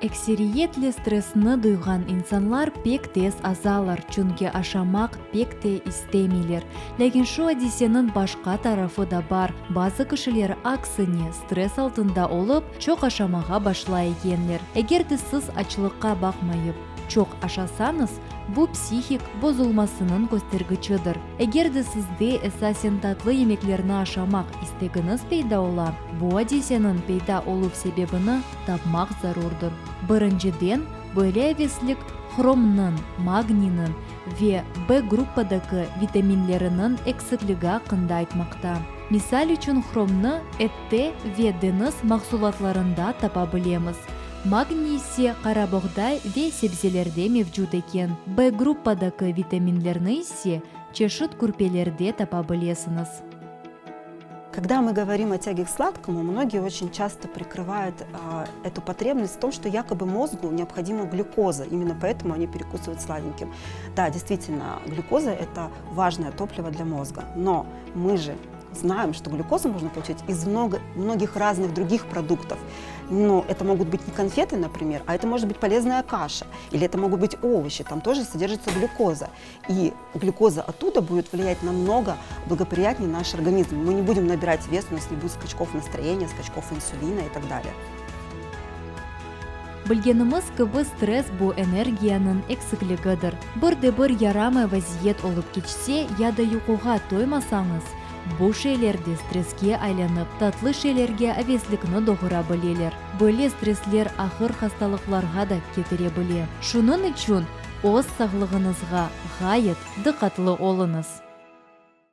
Ekseriyetle stressni duyğan insanlar pek tez azalar, çünki aşamaq pek te istemeyler. Lâkin şu adiseniñ başqa tarafı da bar, bazı kişiler aksine, stress altında olıp, çoq aşamağa başlay ekenler. Eger de siz açlıqqa baqmayıp, çoq aşasañız, bu psihik bozulmasınıñ köstergiçidir. Eger de sizde esasen tatlı yemeklerni aşamaq istegiñiz peyda ola, bu adiseniñ peyda oluv sebebini tapmaq zarurdır. Birinciden, böyle aveslik hromnıñ, magniyniñ ve B gruppadaki vitaminleriniñ eksikligi aqqında aytmaqta. Misal içün hromnı ette ve deñiz mahsulatlarında tapa bilemiz. Magniy ise qaraboğday ve sebzelerde mevcut eken. B gruppadaki vitaminlerni ise çeşit kürpelerde tapa bilesiñiz. Когда мы говорим о тяге к сладкому, многие очень часто прикрывают а, эту потребность в том, что якобы мозгу необходима глюкоза, именно поэтому они перекусывают сладеньким. Да, действительно, глюкоза – это важное топливо для мозга, но мы же знаем, что глюкозу можно получить из много, многих разных других продуктов. Но это могут быть не конфеты, например, а это может быть полезная каша, или это могут быть овощи, там тоже содержится глюкоза. И глюкоза оттуда будет влиять намного благоприятнее на наш организм. Мы не будем набирать вес, у нас не будет скачков настроения, скачков инсулина и так далее. Bilgenimiz kibi, stress bu energiyanıñ eksikligidir. Bir de bir yaramay vaziyet olıp keçse ya da yuquğa toymasañız, bu şeyler de stresske aylanıp, tatlı şeylerge aveslikni doğura bileler. Böyle stressler ağır hastalıqlarğa da ketire bile. Şunıñ içün öz sağlığıñızğa ğayet diqqatlı oluñız.